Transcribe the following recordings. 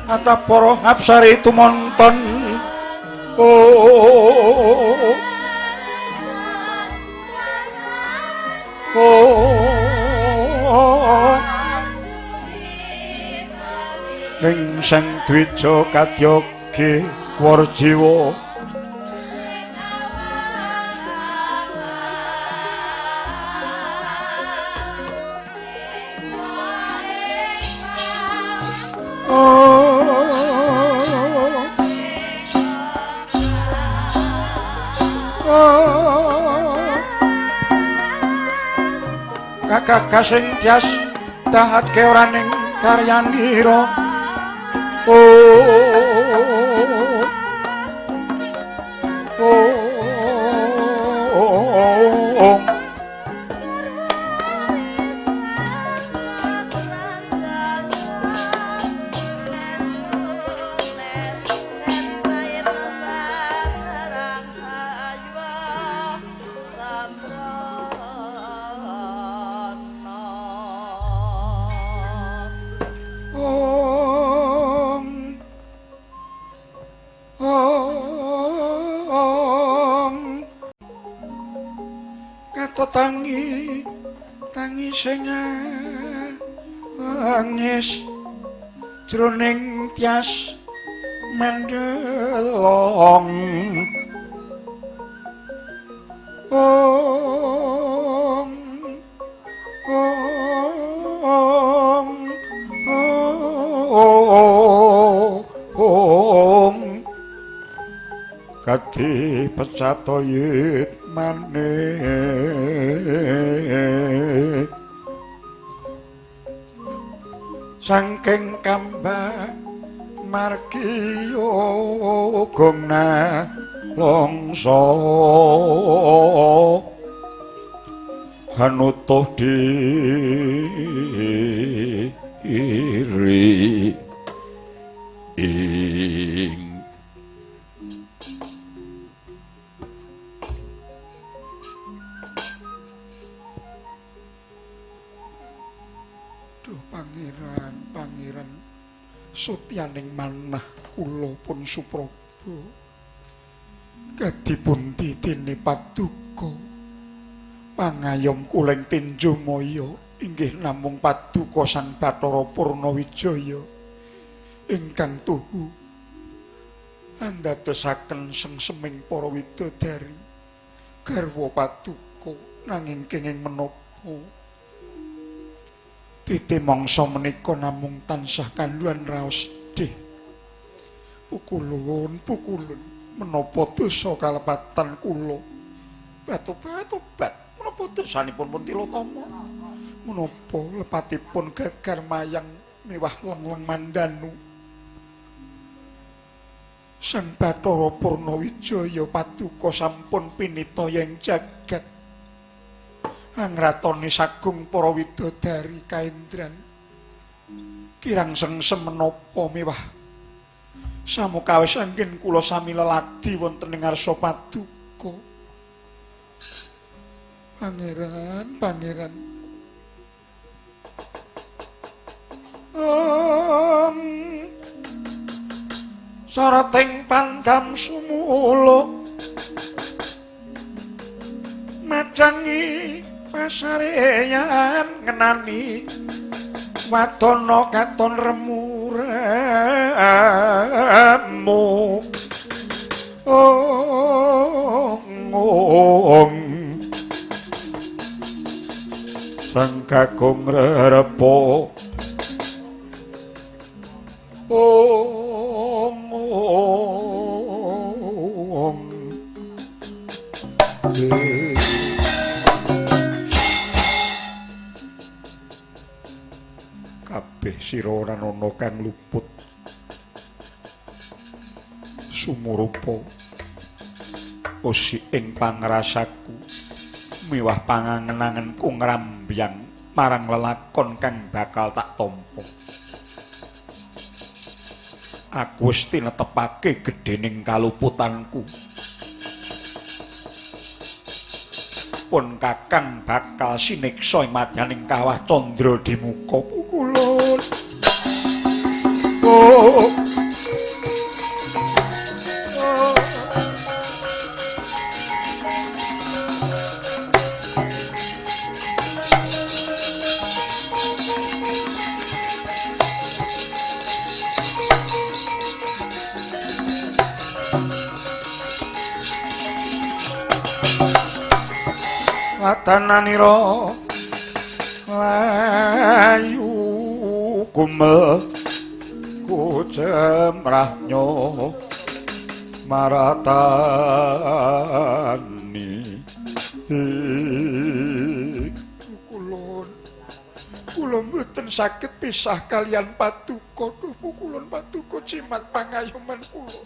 Atapara hapsari tumonton. Oh oh ning Sang Dwija kadyoge warjiwa. Kakak sing tias dahatke ora ning karyanira. Oh oh oh tangi tangi sing angis jroning tias mendelong. Om om om kadi pecatoyit mane saking kamba margi gongna longso hanutuh diri ing Pangeran sutyaning manah kula pun supraba kadipun titine paduka pangayom kuleng tinjumaya inggih namung paduka Sang Bathara Purnawijaya ingkang tuhu andadosaken sengseming para widodari garwa paduka nanging kenging menapa titi mangsa menika namung tansah kandhuan raos sedih. Pukulun pukulun menapa dosa kalepatan kula. Batobat-tobat menapa dosanipun pun Tilotama. Menapa lepatipun gegar mayang mewah lengleng mandanu. Sang Bathara Purnawijaya paduka sampun pinitaya ing jagat. Angratoni sagung para widodari kaendran kirang sengsem menapa mewah samukawis anggen kula sami leladi wonten ing ngarsa paduka. Pangeran pangeran sarating pandam sumula madangi pasareyan ngenani wadana katon remu-remu. Ong Sang Kakung rerepo. Ong ong kabeh sira ora ana kang luput sumurupa usik ing pangrasaku miwah pangangen-angenku ngrambyang marang lelakon kang bakal tak tampa. Aku wis tinetepake gedhening kaluputanku. Pun kakang bakal siniksa ing madyaning kawah candra dimuka pukulun. Oh. Atananira layu kumel kucemrahnyo maratani pukulun kula mboten saged pisah kalian paduka. Pukulun paduka jimat pangayoman kula.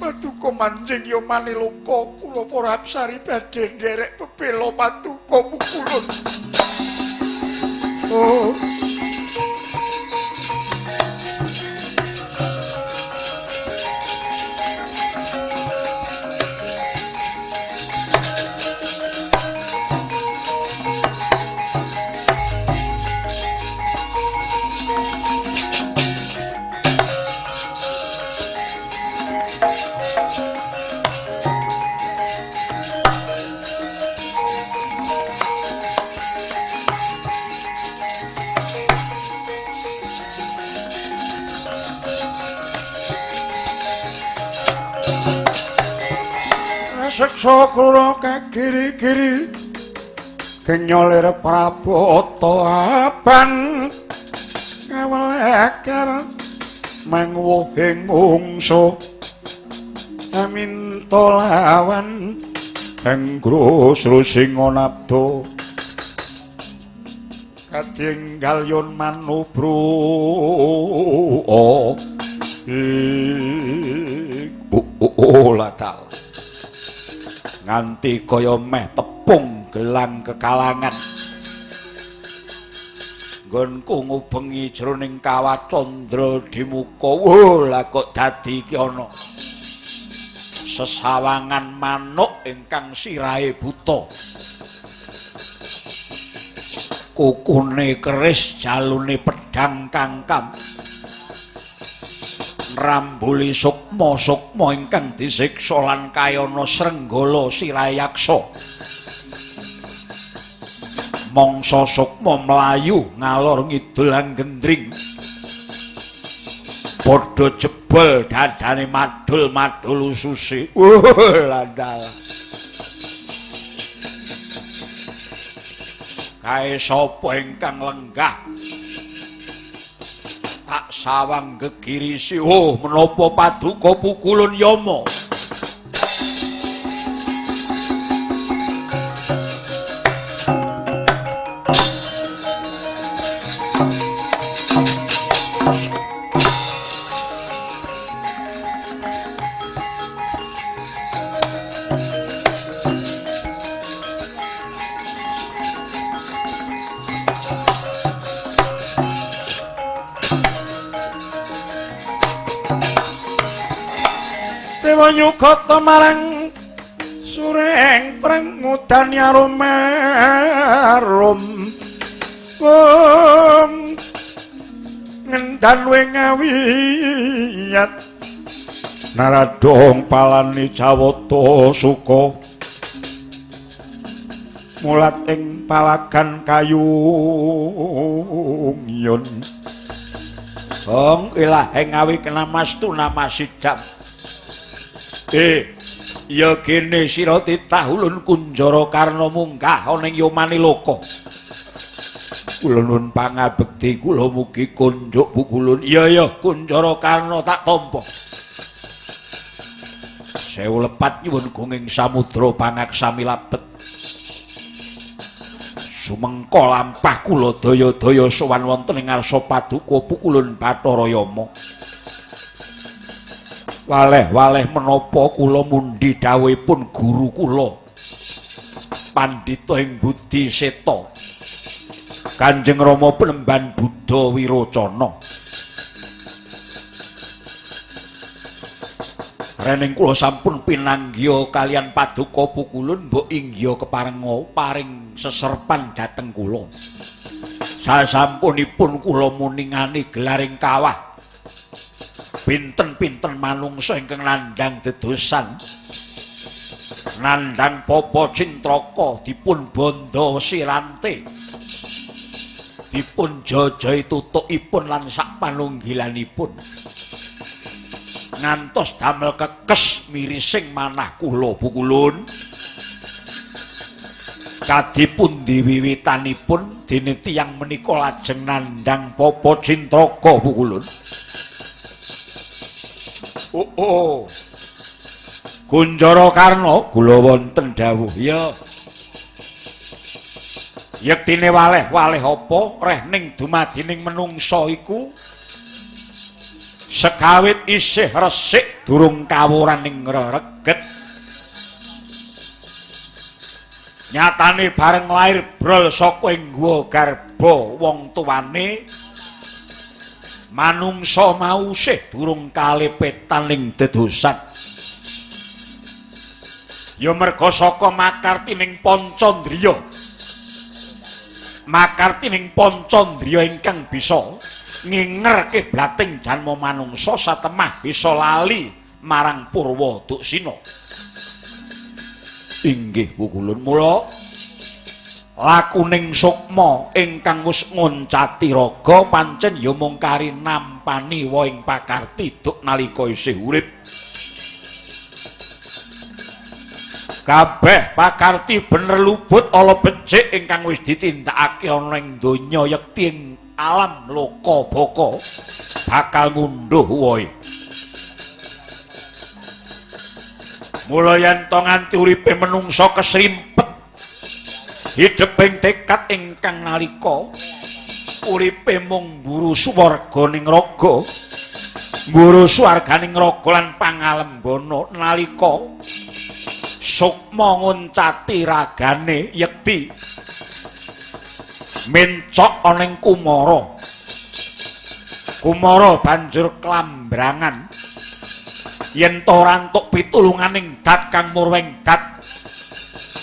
Paduka manjing yomane loka kula para apsari badhe nderek bebela paduka pukulun. Oh. Seksa krura kagiri-giri genyolir prabata abang kawelekar mangwuhing mungsuh aminta lawan enggrus rusinga nabda kadinggal yun manubru latal nganti kaya meh tepung gelang kekalangan nggonku ngubengi jroning kawah candra dimuka. Wah lah kok dadi iki ana sesawangan manuk ingkang sirahe buta, kukune keris jalune pedhang kangkam, rambuli sukma-sukma ingkang disiksa lan kayana srenggala sirahe yaksa. Mangsa sukma mlayu ngalor ngidul lan gendring, padha jebol dadane madul-madul ususe. Wah landal kae sapa ingkang lenggah tak sawang gegirisi. Oh menapa paduka pukulun Yama? Nyukata marang sureng prengudan arum om ngendan wengawiyat naradong palani jawata suka mulat ing palagan kayu yun. Ong ilaheng awi kenamastu namasidam. Ya kene sira titah ulun Kunjara Karna munggah ana ing yomane loka. Kula nuwun pangabekti kula mugi kunjuk pukulun. Iya ya Kunjara Karna tak tampa. Sewu lepat nyuwun gunging samudra pangaksami labet. Sumengko lampah kula daya-daya sowan wonten ing ngarsa paduka pukulun Bathara Yama. Waleh-waleh menapa kula mundhi dawuhipun guru kula Pandhita ing Budi Seta Kanjeng Rama Penemban Buddha Wirocana. Rening kula sampun pinanggiha kalian paduka pukulun mbok inggiha keparenga paring seserpan dhateng kula. Sasampunipun kula muningani gelaring kawah pinten-pinten manungsa ingkang nandhang dedosan nandhang papa cintraka dipun bandha sirante dipun jajahi tutukipun lan sak panunggilanipun ngantos damel kekes mirising manah kula pukulun. Kadi pundi wiwitanipun dene tiyang menika lajeng nandhang papa cintraka Pukulun? Oh, oh. Kunjara Karna kula wonten dawuh. Ya. Yektine waleh-waleh apa rehning dumadining menungsa iku sekawit isih resik durung kawuraning rereget. Nyatane bareng lair brol saka ing guwa garba wong tuwane, manungsa mau sih durung kalepetan ing dedosan. Ya merga saka makartining pancandriya. Makartining pancandriya ingkang bisa nginger kiblating janma manungsa satemah bisa lali marang purwa duksina. Inggih Pukulun, mula lakuning sukma ingkang wis ngoncati raga pancen ya mung kari nampani wohing pakarti duk nalika isih urip. Kabeh pakarti bener luput ala becik ingkang wis ditindakake ana ing donya yekti ing alam loka baka bakal ngunduh wohe. Mula yen to nganti uripe menungsa kesrimpet hideping tekad ingkang nalika uripe mung mburu swarga ning raga, mburu swarganing raga lan pangalembana nalika sukma ngoncati ragane yekti mencok ana ing kumara. Kumara banjur klambrangan yen to ora entuk pitulunganing dat kang murweng dat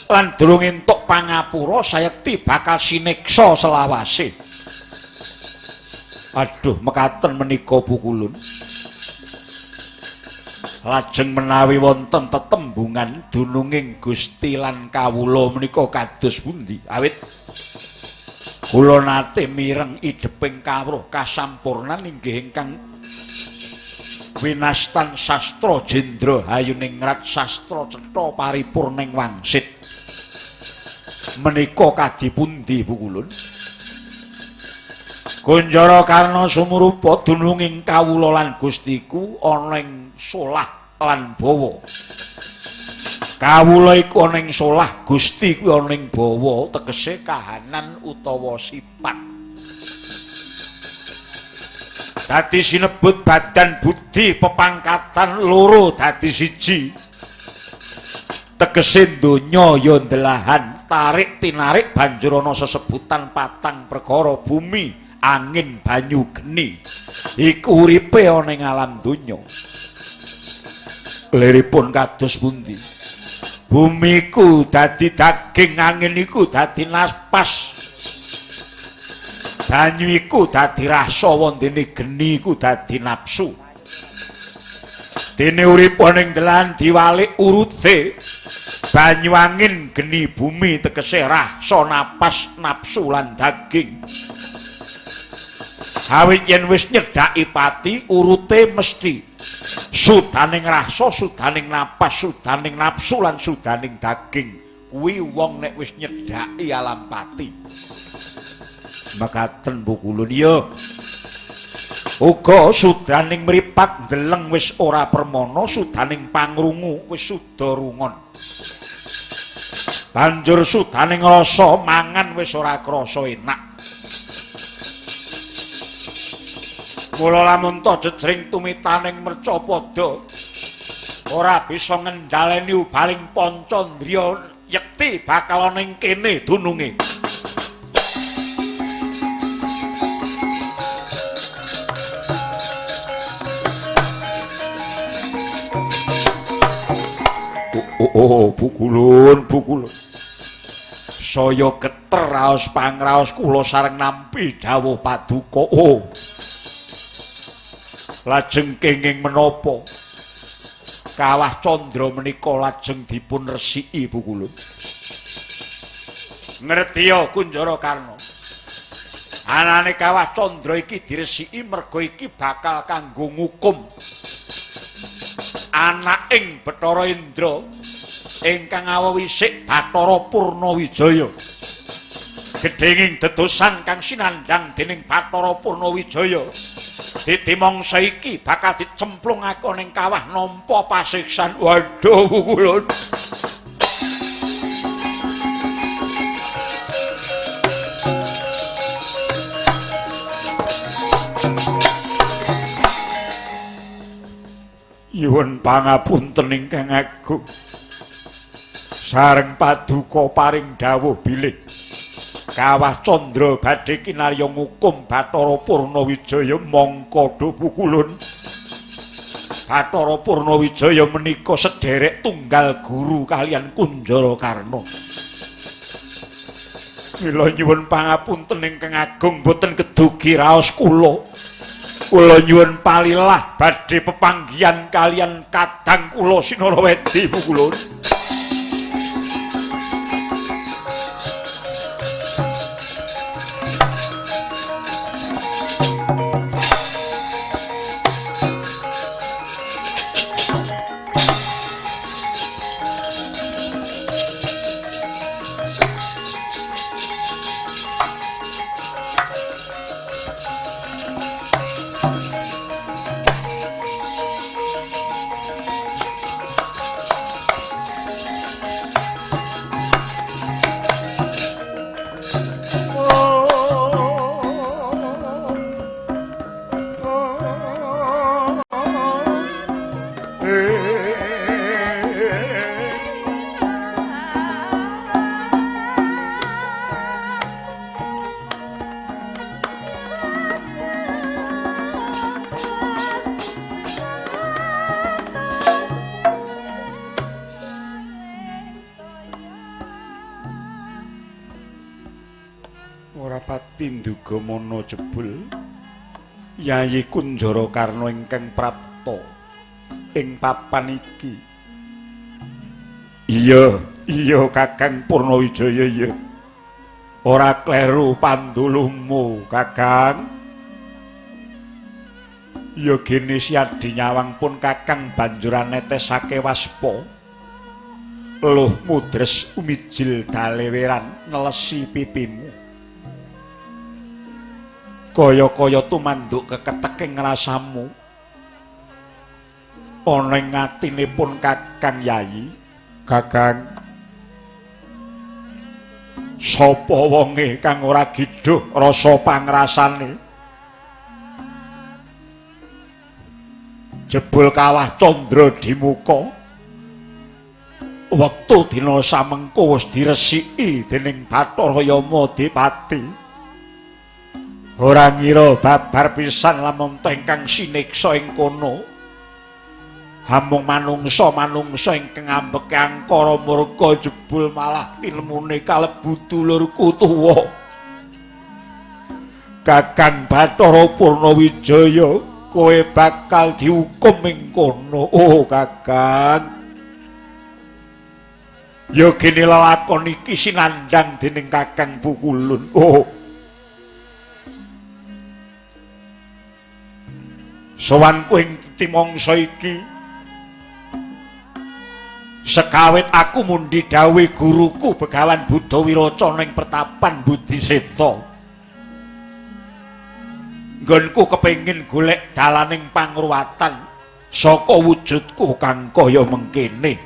lan durung entuk pangapura sayekti bakal sineksa selawase. Aduh, mekaten menika Pukulun. Lajeng menawi wonten tetembungan dununging Gusti lan kawula menika kados pundi? Awit kula nate mireng idheping kawruh kasampurnan inggih ingkang winastan sastra jendra hayuningrat sastra cetha paripurning wangsit. Menika kadi pundi Pukulun? Kunjara Karna sumurupa dununging kawula lan Gustiku ana ing solah lan bawa. Kawula iku ana ing solah, Gusti kuwi ana ing bawa, tegese kahanan utawa sifat. Dadi sinebut badan budi pepangkatan loro dadi siji. Tegese donya ya ndelahan, tarik tinarik banjur ana sesebutan patang perkara bumi, angin, banyu, geni. Iku uripe ana ing alam donya. Liripun kados pundi? Bumi iku dadi daging, angin iku dadi napas. Banyu iku dadi rasa, wondene geni iku dadi nafsu. Dene urip ana ing dalan diwalik urute. Banyu, angin, geni, bumi tegese rasa, napas, nafsu lan daging. Awit yen wis nyedhaki pati urute mesti sudaning rasa, sudaning napas, sudaning nafsu lan sudaning daging. Kuwi wong nek wis nyedhaki alam pati. Mekaten Pukulun ya. Uga sudaning mripat ndeleng wis ora permana, sudaning pangrungu wis suda rungon. Banjur sudaning rasa mangan wis ora krasa enak. Mula lamun ta jejring tumitaning mercapada ora bisa ngendhaleni ubaling pancandriya yekti bakal ana ing kene dununge. Oh, Pukulun, Pukulun. Saya geter raos pangraos kula sareng nampi dawuh paduka. Oh. Lajeng kenging menapa? Kawah candra menika lajeng dipun resiki Pukulun. Ngertiya Kunjara Karna. Anane kawah candra iki diresiki merga iki bakal kanggo ngukum anaking Bathara Indra. Ingkang awewisik Bathara Purnawijaya. Gedhenging dedosan kang sinandhang dening Bathara Purnawijaya. Dadi mangsa iki bakal dicemplungake ning kawah nampa pasiksan. Waduh kula. Nyuwun pangapunten ingkang agung. Sareng paduka paring dawuh bilih Kawah Candra badhe kinarya ngukum Bathara Purnawijaya mangka dupukulun. Bathara Purnawijaya menika sederek tunggal guru kaliyan Kunjara Karna. Mila nyuwun pangapunten ingkang agung boten kedugi raos kula. Kula nyuwun palilah badhe pepanggihan kaliyan kadang kula Sinarawedi pukulun. Tinduga mana jebul Yayi Kunjara Karna ingkang prapta ing papan iki. Iya, iya Kakang Purnawijaya iya. Ora kleru pandulumu, Kakang. Ya gene siadi nyawang pun Kakang banjur netesake waspa. Luh mudres umijil daleweran nelesi pipimu. Kaya-kaya tumanduk keketeking rasamu ana ing atinipun Kakang Yayi. Kakang, sapa wonge kang ora gidhuh rasa pangrasane? Jebul Kawah Candra dimuka wektu dina samengko wis diresiki dening Bathara Yama Dipati. Ora ngira babar pisan lamun ingkang siniksa ing kono. Amung manungsa-manungsa ingkang ambeke angkara murka jebul malah tinemune kalebu dulurku tuwa. Kakang Bathara Purnawijaya, kowe bakal dihukum ing kono. Oh, Kakang. Ya gene lelakon iki sinandhang dening Kakang Pukulun. Oh. Sowanku ing timangsa iki sekawit aku mundi dawuhe guruku Begawan Buddha Wiracana ing pertapan Budiseta. Nggonku kepengin golek dalaning pangruwatan saka wujudku kang kaya mengkene.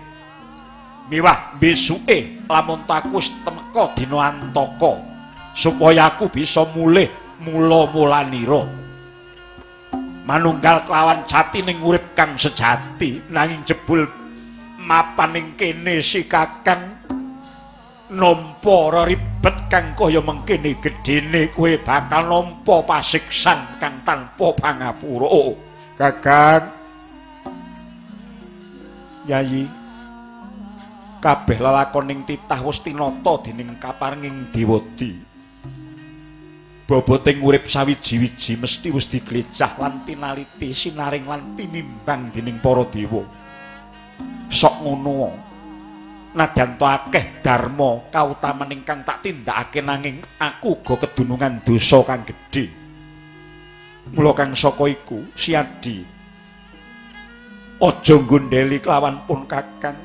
Miwah besuke lamun takus temeka dina antaka supaya aku bisa mulih mula-mulanira. Manunggal kelawan jatining urip kang sejati, nanging jebul mapan ing kene si Kakang nampa ribet kang kaya mengkene gedene kowe bakal nampa pasiksan kang tanpa pangapura. Oh, Kakang Yayi, kabeh lelakoning titah wis tinata dening kaparenging Dewadi. Boboting urip sawiji-wiji mesti wis diglecah lan tinaliti sinaring lan tinimbang dening para dewa. Sok ngono. Nadyan to akeh dharma kautaman ingkang tak tindakake nanging aku uga kedunungan dosa kang gedhe. Mula kang saka iku Siadi aja nggondheli kelawan pun Kakang.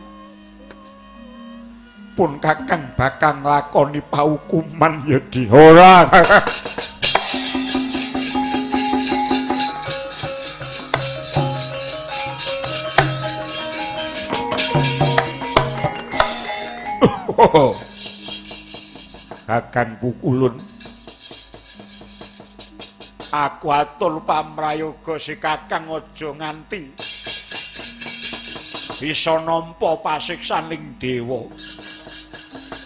Pripun Kakang bakal nglakoni paukuman ya di ora Kakang. Kakang pukulun. Aku atur pamrayoga si Kakang aja nganti bisa nampa pasiksaning dewa.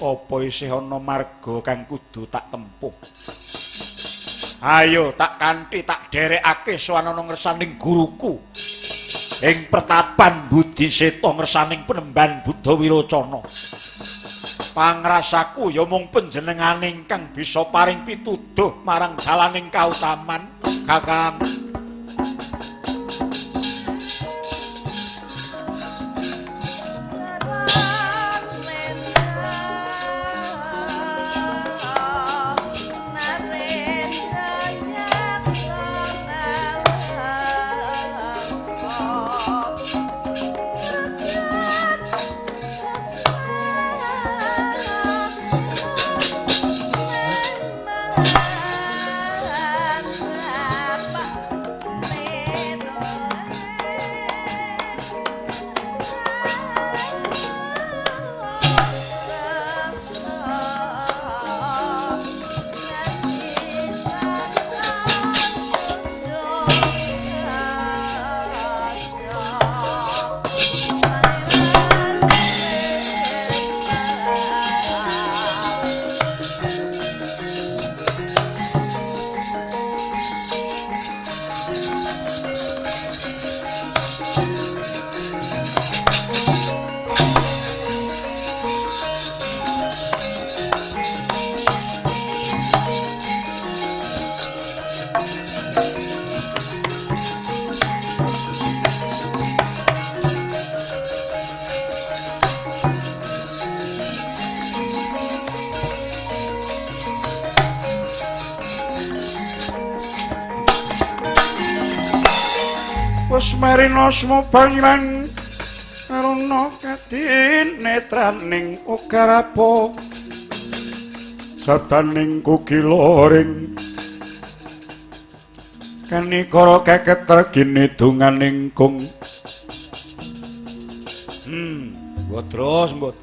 Apa isih ana marga kang kudu tak tempuh? Ayo tak kanthi tak derekake sowan ana ngersaning guruku. Ing pertapan Budi Seta ngersaning penemban Buddha Wirocana. Pangrasaku ya mung panjenengane ingkang bisa paring pituduh marang dalaning kautaman, Kakang. Wis banyulang aruna kadinetraning ugarapa sadaning kukiloring kanikara keketer ginidunganing kung. Mbodros mbod.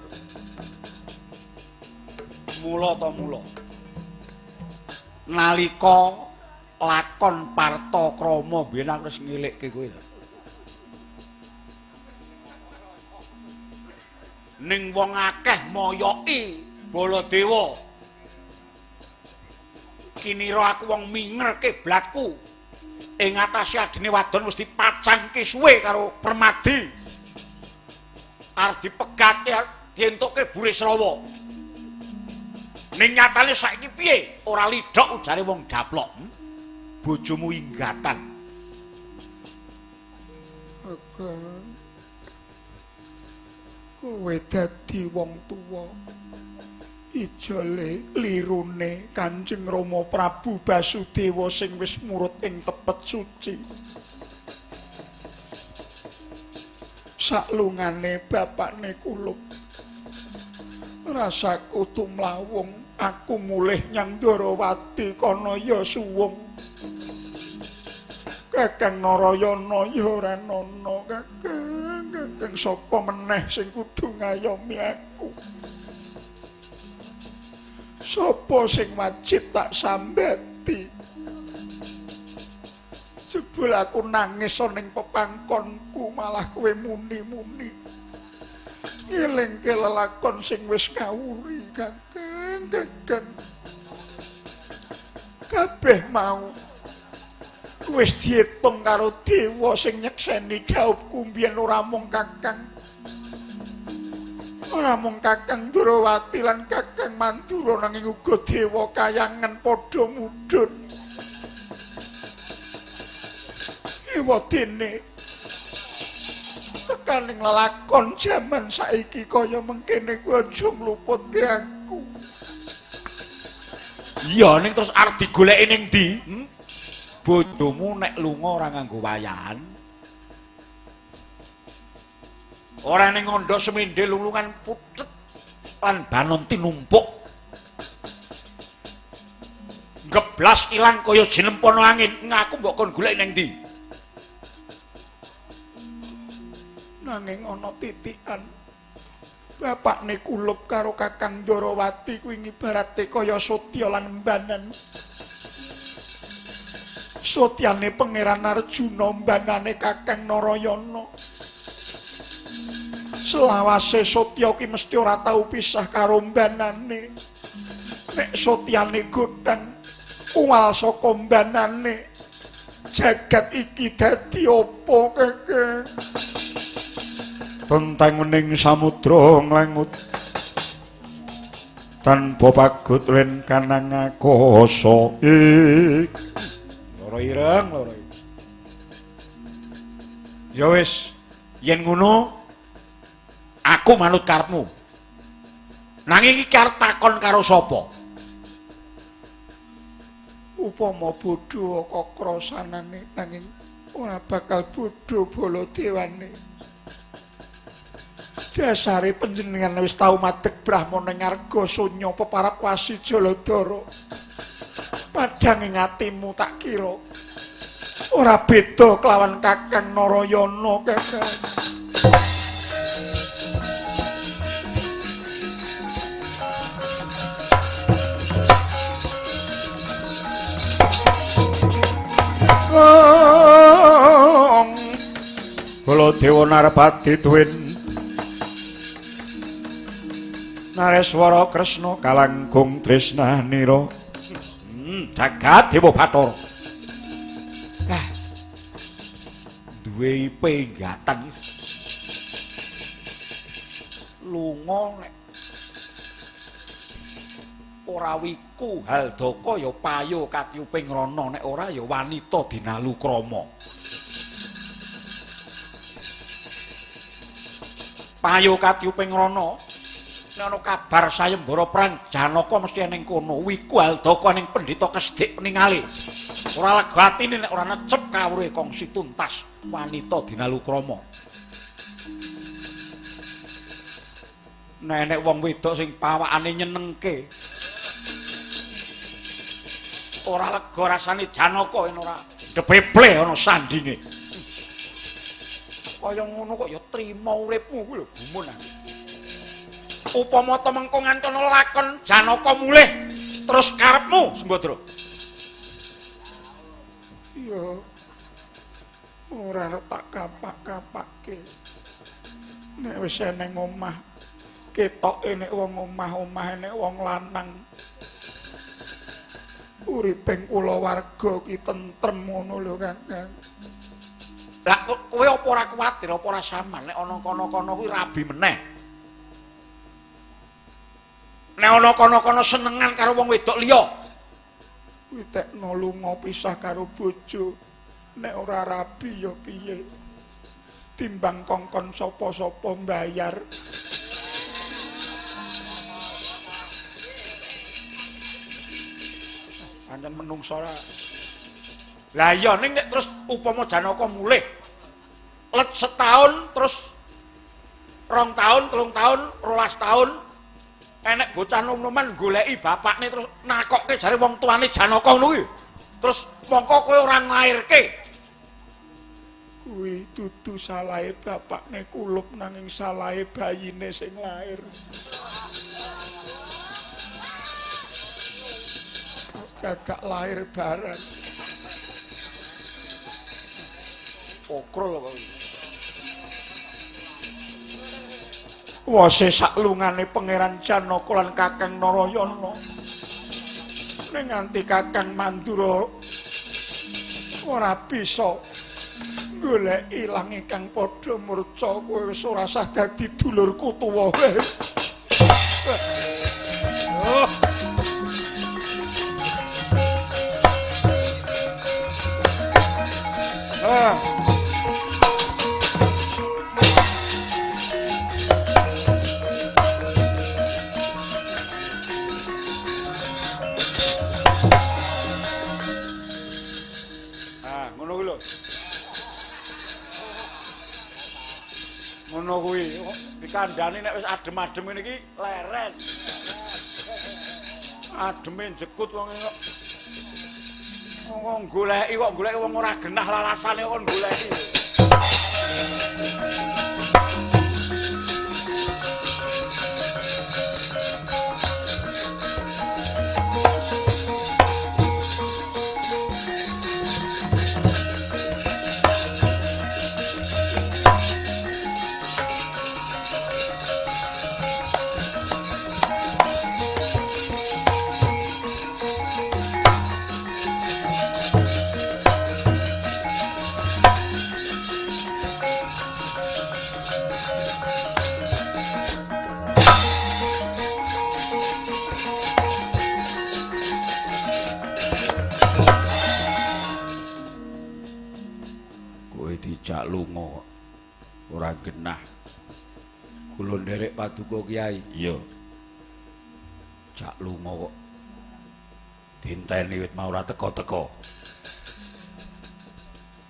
Mula ta mula. Nalika lakon Partakrama biyen aku wis ngilikke kowe lho. Ning wong akeh moyoki Baladewa. Kinira aku wong minger kiblatku. Ing atase adine wadon wis dipacangke suwe karo Permadi. Arep dipegate dientukke Burisrawa. Ning nyatane saiki piye? Ora lidhok ujare wong daplok. Bojomu inggatan. Agan. Kowe dadi wong tuwa. Ijole lirune Kanjeng Rama Prabu Basudewa sing wis murut ing tepet suci. Saklungane bapakne kulup. Rasaku tumlawung aku mulih nyang Ndorowati kono ya suwung. Kakang Narayana ya ora ana, Kakang. Kakang sapa meneh sing kudu ngayomi aku? Sapa sing wajib tak sambati? Jebul aku nangis ning pepangkonku malah kowe muni-muni. Ngelingke lelakon sing wis kawuri, Kakang, Kakang. Kabeh mau wis diitung karo dewa sing nyekseni dhaupku mbiyen ora mung Kakang. Ora mung Kakang Ndorowati lan Kakang Mandura nanging uga dewa kayangan padha mudhun. Ewadene tekaning lelakon jaman saiki kaya mengkene kuwi aja ngluputke aku. Iya ning terus arep digoleki ning ndi? Bojomu nek lunga ora nganggo wayahan. Ora ning ngondo semende lulungan putet. lan banon tinumpuk. Ngeblas ilang kaya jinempono angin, ngaku mbok kon golek nang ndi? Nanging ana titikan. Bapakne kulup karo Kakang Ndarawati kuwi ngibarate kaya sotya lan mbanan. Sotyane Pangeran Arjuna, mbanane Kakang Narayana. Selawase sotya ki mesti ora tau pisah karo mbanane. Nek sotyane godhang uwal saka mbanane, jagat iki dadi apa, Kakang? Tentang wening samudra nglangut tanpa pagut len kanang akasa. Loro ireng, loro. Ya wis, yen ngono aku manut karepmu. Nanging iki arep takon karo sapa? Upama bodho kakrasanane nanging ora bakal bodho baladewane. Dasare panjenengan wis tau madeg brahmana ing ngarga sunya peparap wasi Jaladara. Padhang ing atimu tak kira ora beda kelawan Kakang Narayana, Kakang. Baladewa Narpati tuwin Nareswara Kresna kalangkung tresnanira. Jagat Dewa Bathara. Ah. Duwe penggatan. Lunga nek ora wiku haldaka ya payo katyuping rana, nek ora ya wanita dinalukrama. Payo katyuping rana. Nek ana kabar sayembara perang Janaka mesti ning kono. Wiku Haldaka ning pendhita kesdik peningale. Ora lega atine nek ora necep kawruhe kongsi tuntas wanita dinalukrama. Nek enek wong wedok sing pawakane nyenengke, ora lega rasane Janaka yen ora depeple ana sandinge. Kaya ngono kok ya trima uripmu kuwi lho gumun aku. Upama ta mengko ngantono lakon Janaka mulih terus karepmu Sembadra. Ya ora tak kapak-kapake. Nek wis eneng omah ketoke nek wong omah-omah nek wong lanang. Uriping kulawarga ki tentrem ngono lho, Kakang. Lah kowe apa ora kuwatir apa ora saman nek ana kono-kono kuwi rabi meneh? Nek ana kono-kono senengan karo wong wedok liya. Kuwi tekno lunga pisah karo bojo. Nek ora rabi ya piye? Timbang kongkon sapa-sapa mbayar. Pancen menungso ora. Lah iya ning nek terus upama Janaka mulih let setahun terus 2 tahun, 3 tahun, 12 tahun enek bocah nom-noman goleki bapakne terus nakokke jare wong tuane Janaka ngono kuwi. Terus mongko kowe ora nglairke. Kuwi dudu salahe bapakne kulup nanging salahe bayine sing lair. Gagak lahir bareng. Pokrol kok. Wase saklungane Pangeran Janaka lan Kakang Narayana. Ning nganti Kakang Mandura ora bisa golek ilang ingkang padha murca, kowe wis ora sah dadi dulurku tuwa. Oh. Ah. Ngono kuwi. Dikandani nek wis adem-adem ngene iki leren. Ademe njekut wong kok. Wong goleki kok goleki wong ora genah lalasane kok goleki. Dijak lunga ora genah. Kula nderek paduka Kyai. Iya. Jak lunga kok dinteni wit mau ora teka-teka.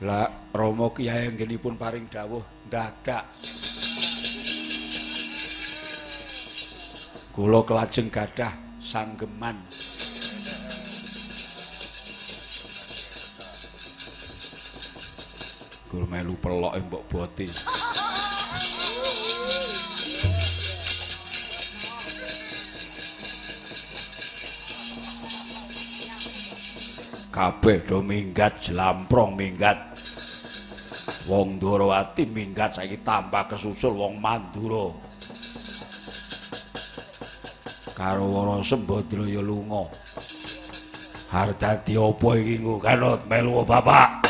Lah Rama Kyai anggenipun paring dawuh dadak. Kula kelajeng gadah sanggeman. Gur melu peloke mbok boti. Kabeh do minggat, jlamprong minggat. Wong Ndorowati minggat saiki tambah kesusul wong Mandura. Karo Wara Sembadra ya lunga. Arep dadi apa iki nggo kanut melu bapak.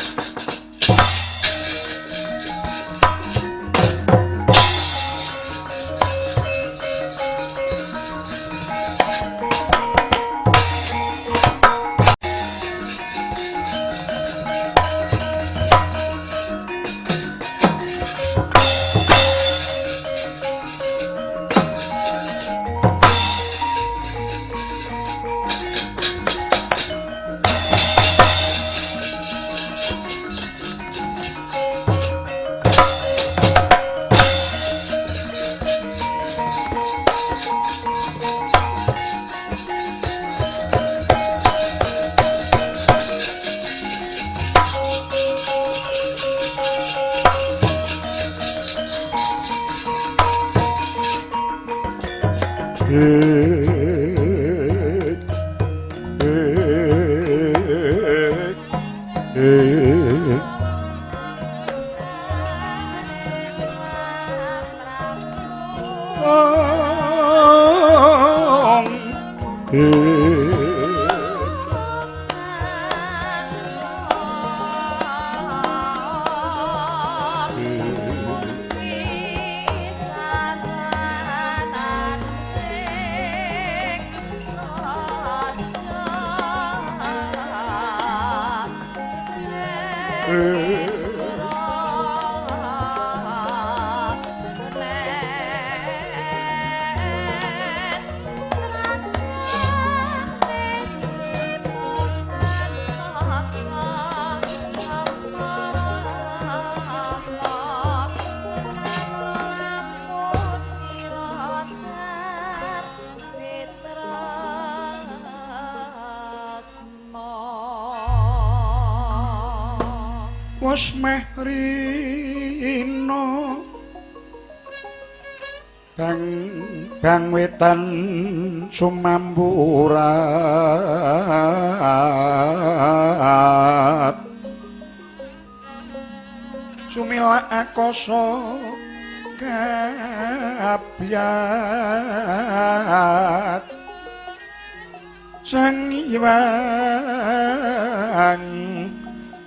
Wes meh rino bang bang wetan sumamburat sumilak akasa kabyat sang Hyang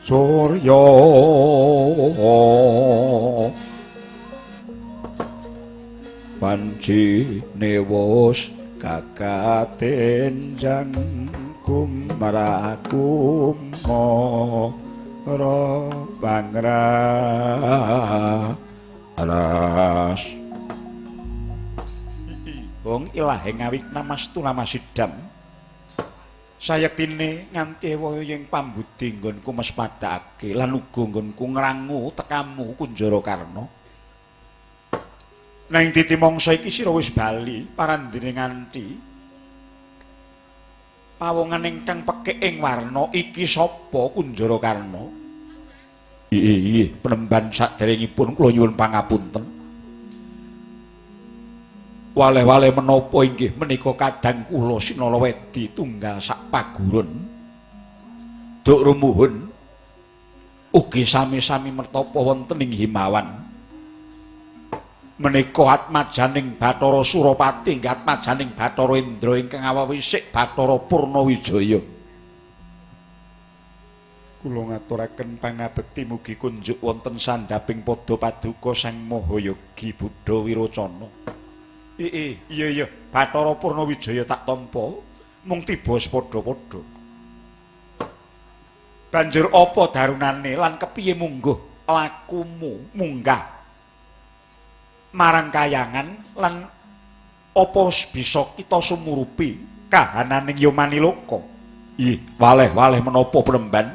Surya panci newos kakatenjang kumrakumara pangra alas wong ilahe ngawik namastu namasidam sayektine nganti ewaya ing pambudi nggonku mespadakake lan uga nggonku ngrangu tekamu Kunjara Karna. Nang titi mangsa iki sira wis bali parandene nganti pawongan ingkang pekik ing warna iki sapa Kunjara Karna? Iya, penemban saderengipun kula nyuwun pangapunten. Waleh-waleh menapa inggih menika kadang kula Sinalawedi tunggal sak paguron. Duk rumuhun ugi sami-sami mertapa wonten ing Himawan. Menika atmajaning Bathara Surapati nggih atmajaning Bathara Indra ingkang awawisik Bathara Purnawijaya. Kula ngaturaken pangabekti mugi kunjuk wonten sandhaping pada paduka Sang Mahayogi Buddha Wirocana. Iya iya Bathara Purnawijaya tak tampa mung tiba padha-padha. Banjur apa darunane lan kepiye mungguh lakumu munggah marang kayangan lan apa bisa kita sumurupi kahananing Yamaniloka? Ih, waleh-waleh menapa penemban?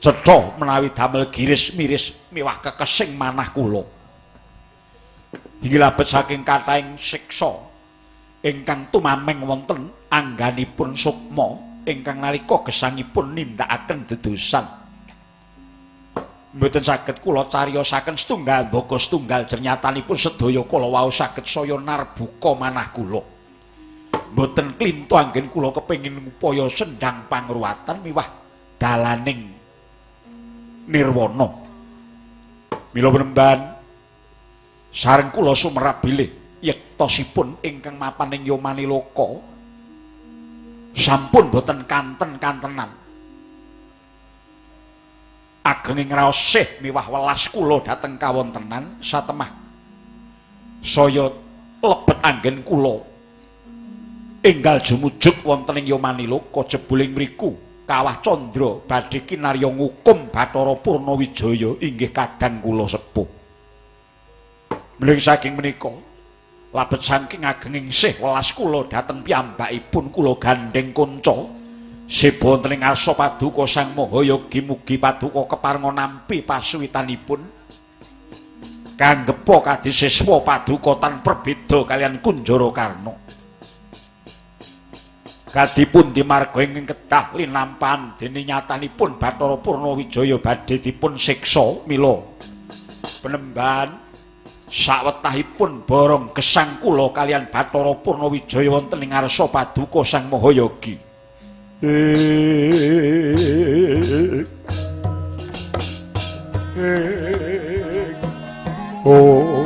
Cetha menawi damel giris-miris miwah kekesing manah kula. Inggih labet saking kathahing siksa ingkang tumameng wonten angganipun sukma ingkang nalika gesangipun nindakaken dedosan. Mboten saged kula cariyosaken setunggal mbaka setunggal jernyatanipun sedaya kala wau saged saya narbuka manah kula. Mboten klintu anggen kula kepengin ngupaya sendhang pangruwatan miwah dalaning nirwana. Mila penemban sareng kula sumerap bilih yektosipun ingkang mapan ing Yamaniloka sampun boten kanten-kantenan. Agenging raos sih miwah welas kula dhateng kawontenan satemah saya lebet anggen kula enggal jumujuk wonten ing Yamaniloka jebuling mriku Kawah Candra badhe kinarya ngukum Bathara Purnawijaya inggih kadang kula sepuh. Mling saking menika labet saking agenging sih welas kula dhateng piyambakipun kula gandheng kanca seba wonten ing ngarsa paduka Sang Mahayogi mugi paduka keparenga nampi pasuwitanipun kanggepa kadisiswa paduka tan perbeda kaliyan Kunjara Karna. Kadipun dimarga ingkang kedah linampahan dene nyatanipun Bathara Purnawijaya badhe dipun siksa mila penemban sawetahipun borong gesang kula kaliyan Bathara Purnawijaya wonten ing ngarsa paduka Sang Mahayogi. Oh.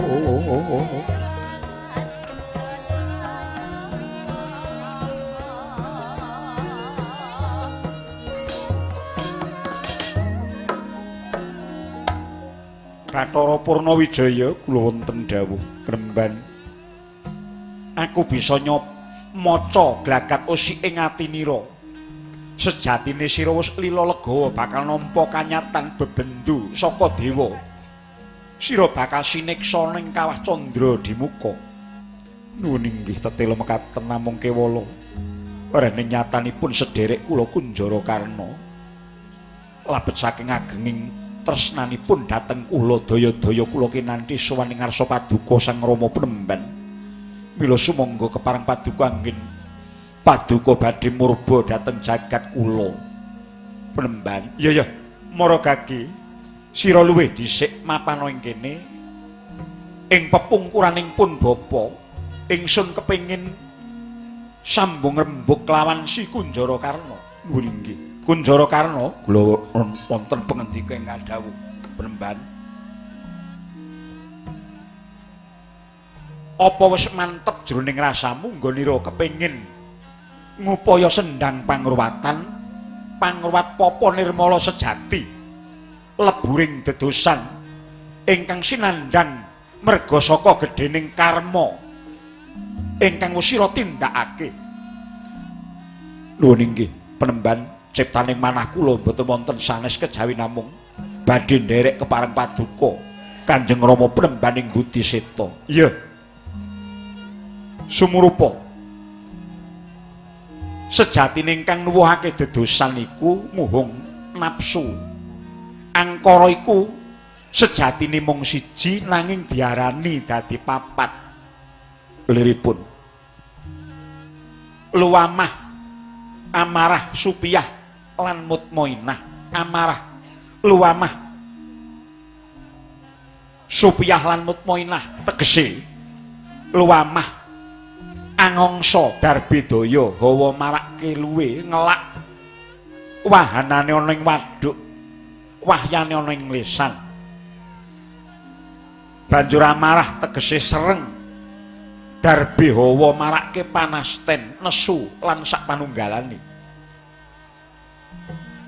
Bathara Purnawijaya kula wonten dawuh gremban. Aku bisa maca glagat usik ing atinira. Sejatine sira wis lila legawa bakal nampa kanyatan bebendu saka dewa. Sira bakal sineksa ning Kawah Candra Dimuka. Nuwun inggih tetela mekaten namung kewala. Rene nyatanipun sederek kula Kunjara Karna. Labet saking agenging tresnanipun dhateng kula daya-daya kula kinanthi sowan ing ngarsa paduka Sang Rama Penemban. Mila sumangga kepareng paduka anggen paduka badhe murba dhateng jagat kula. Penemban. Iya ya, Maragagi, sira luwih dhisik mapana ing kene. Ing pepungkuraning pun bapa, ingsun kepengin sambung rembug lawan si Kunjara Karna. Nuwun inggih. Kunjara Karna kula wonten pangendika ingkang dawuh Penemban. Apa wis mantep jroning rasamu nggonira kepengin ngupaya sendhang pangruwatan, pangruwat papa nirmala sejati, leburing dedosan ingkang sinandhang merga saka gedhening karma ingkang wis sira tindakake. Nuwun inggih Penemban. Ciptaning manah kula mboten wonten sanes kejawi namung badhe nderek kepareng paduka Kanjeng Rama Penembaning Budi Seta. Iya. Sumurupa. Sejatine ingkang nuwuhake dedosan iku muhung nafsu. Angkara iku Sejatine mung siji nanging diarani dadi papat. Liripun luwamah, amarah, supiyah lan mutmainah. Amarah, luwamah, supiyah lan mutmainah tegese luwamah angongso darbedaya hawa marake luwe ngelak wahanane ana ing waduk, wahyane ana ing lesan. Banjur amarah tegese sereng, darbe hawa marake panasten, nesu lan sak panunggalane.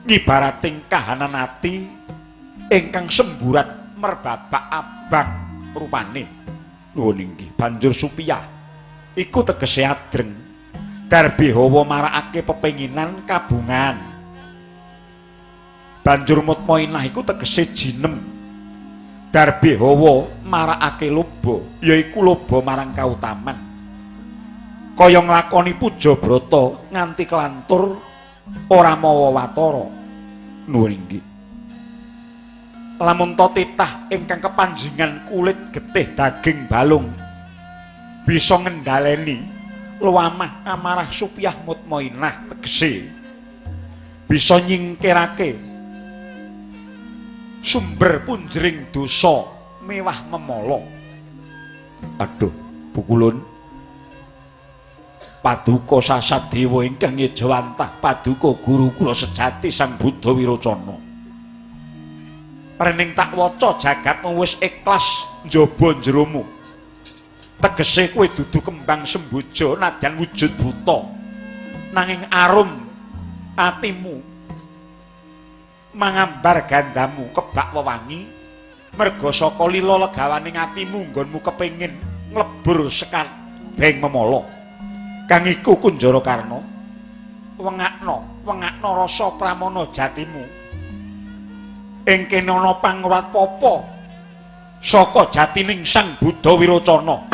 Ngibarating kahanan ati ingkang semburat merbabak abang rupane. Nuwun inggih. Banjur supiyah iku tegese adreng, darbe hawa marakake pepenginan kabungan. Banjur mutmainah iku tegese jinem, darbe hawa marakake loba, yaiku loba marang kautaman. Kaya nglakoni puja brata nganti kelantur ora mawa watara. Nuwun inggih. Lamun to titah ingkang kepanjingan kulit getih daging balung bisa ngendhaleni luwamah, amarah, supiyah, mutmainah tegese bisa nyingkirake sumber punjering dosa mewah memala. Aduh, pukulun paduka sasadewa ingkang ngejawantah paduka guru kula sejati Sang Buddha Wirocana. Rening tak waca jagatmu wis ikhlas njaba jeromu. Tegese kowe dudu kembang semboja nadyan wujud buta. Nanging arum atimu mangambar gandamu kebak wewangi merga saka lila legawaning atimu nggonmu kepengin nglebur sekabehing memala. Kang iku Kunjara Karna, wengakno, wengakno rasa pramana jatimu. Ing kene ana pangruwat papa saka jatining Sang Buddha Wirocana.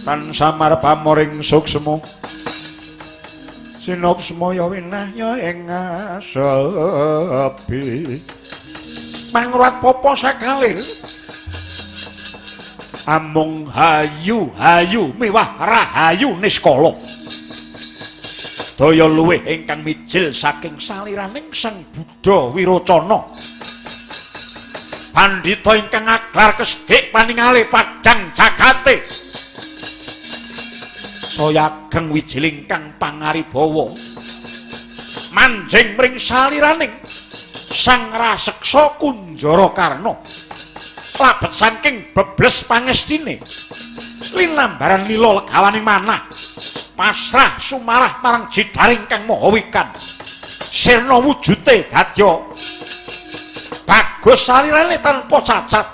Tan samar pamoring suksma sinuksma ya winahya ing asepi. Pangruwat papa sakalir amung hayu hayu miwah rahayu niskala. Daya luwih ingkang mijil saking saliraning Sang Buddha Wirocana. Pandhita ingkang aglar kesdik paningale padhang jagate. Saya ageng wijil ingkang pangaribawa manjing mring saliraning Sang Raseksa Kunjara Karna. Labet saking bebles pangestine linambaran lila legawaning manah pasrah sumarah marang jidaring kang maha wikan. Sirna wujute dadya bagus salirane tanpa cacat.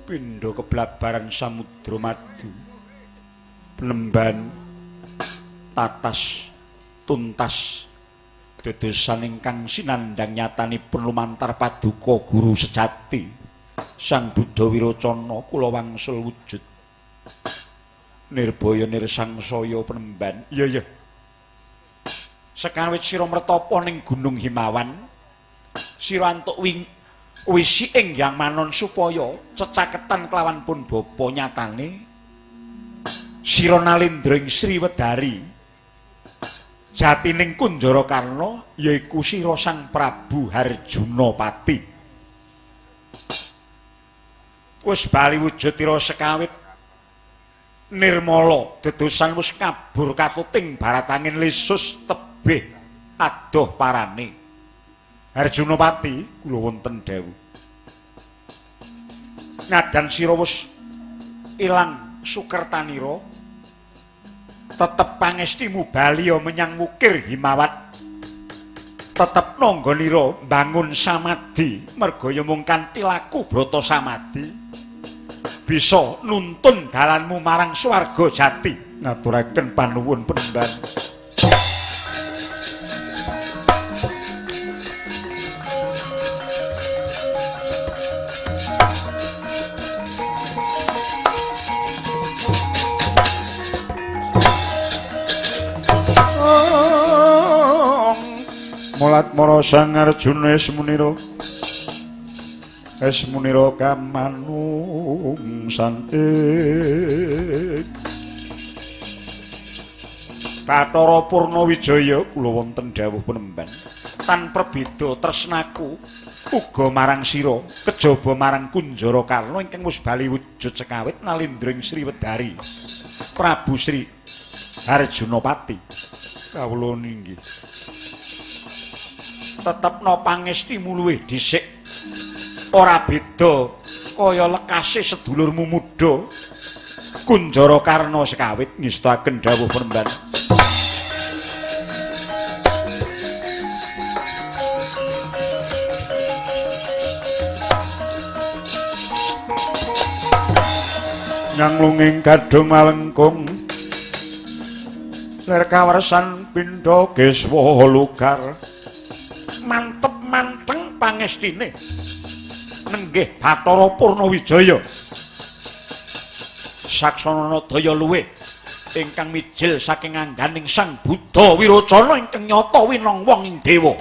Pindha keblabaran samudra madu penemban tatas tuntas dedosan ingkang sinandhang nyatanipun lumantar paduka guru sejati Sang Buddha Wirocana kula wangsul wujud nirbaya nirsangsaya penemban. Iya iya. Sekawit sira mertapa ning Gunung Himawan, sira antuk wisi ing Hyang Manon supaya cecaketan kelawan pun bapa nyatane sira nalendra ing Sriwedari Jatining Kunjara Karna yaiku sira Sang Prabu Harjuna Pati. Wis bali wujud ira sekawit nirmala dedosan wis kabur katuting baratangin lesus tebih adoh parane. Harjuna Pati kula wonten dawuh. Nadan sira wis ilang sukertanira, tetep pangestimu baliya menyang wukir Himawat. Tetep nanggonira mbangun samadhi, merga ya mung kanthi laku brata samadhi bisa nuntun dalanmu marang swarga jati. Ngaturaken panuwun penemban. Mulat mara Sang Arjuna esmunira esmunira kamanungsan Bathara Purnawijaya kula wonten dawuh penemban. Tan prebeda tresnaku uga marang sira kejaba marang Kunjara Karna ingkang wis bali wujud sekawit nalindra ing Sriwedari Prabu Sri Harjuna Pati. Kawula ninggih tetepno pangestimu luwih dhisik, ora beda kaya lekase sedulurmu muda Kunjara Karna sekawit. Ngestakaken dawuh penemban. Nyanglunging gadhung malengkung ler kawersan pindha geswa lugar mantep manteng pangestine nenggih Bathara Purnawijaya saksana daya luwih ingkang mijil saking angganing Sang Buddha Wirocana ingkang nyata winong wong ing dewa.